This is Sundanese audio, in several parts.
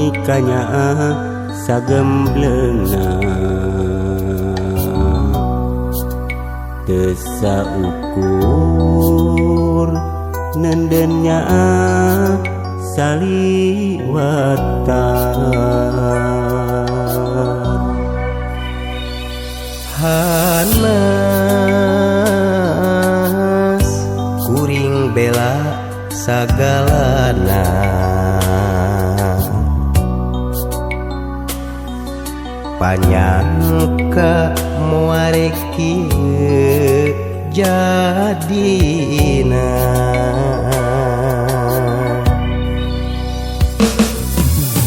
Mikanya sagembleungna teu saukur nenden nyaah saliwatan. Hanas kuring bela sagalana, panyangka moarek kieu jadina.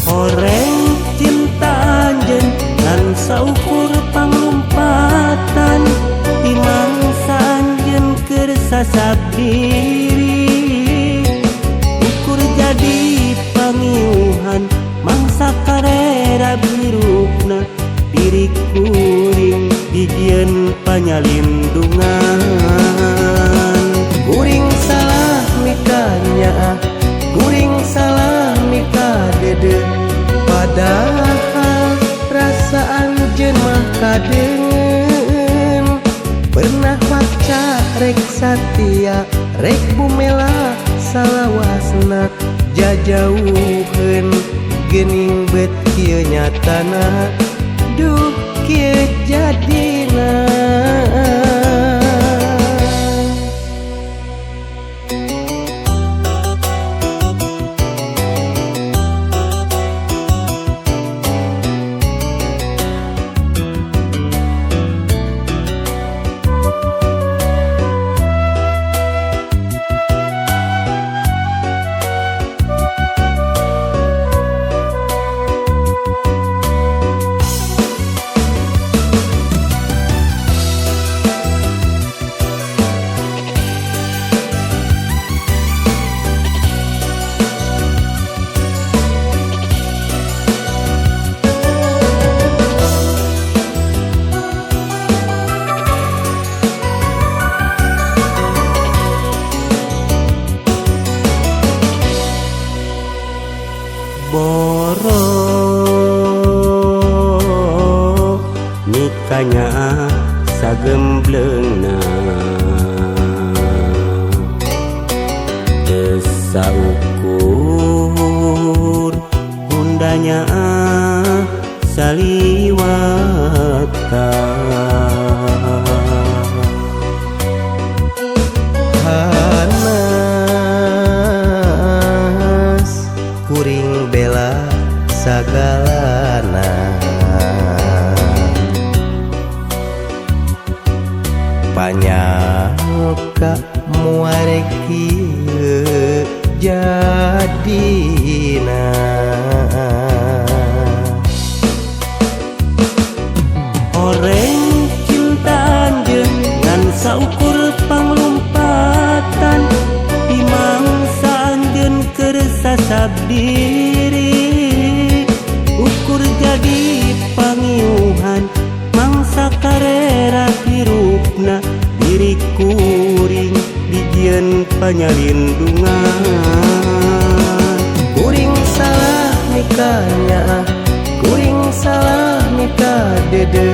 Horeng cinta anjeun ngan saukur panglumpatan, ti mangsa anjeun keur sasab diri. Ukur jadi pangiuhan mangsa karera birukna, diri kuring dijieun panyalindungan. Kuring salah mikanya, kuring salah mika dede, padahal rasa anjeun mah kadeungeun. Pernah maca rek satia rek bumela salawasna, jajauheun geuning bet kieu nyatana, duh kieu jadina. Boro mikanya sagembleungna teu saukur hundanya saliwatan. Hanas kuring bela sagalana, panyangka muarek kieu jadina. Horeng cinta anjeun ngan saukur panglumpatan, ti mangsa anjeun keur sasab diri. Ukur jadi pangiuhan mangsa karera hirupna, diri kuring dijieun panyalindungan. Kuring salah mikanya, kuring salah mika dede,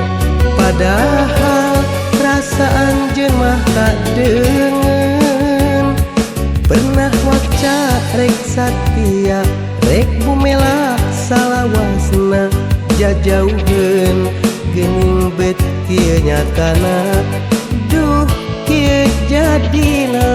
padahal rasa anjeun mah kadeungeun. Pernah waca rek satia rek bumela salawasna, jajauheun geuning bet kieu nyatana, duh kieu jadina.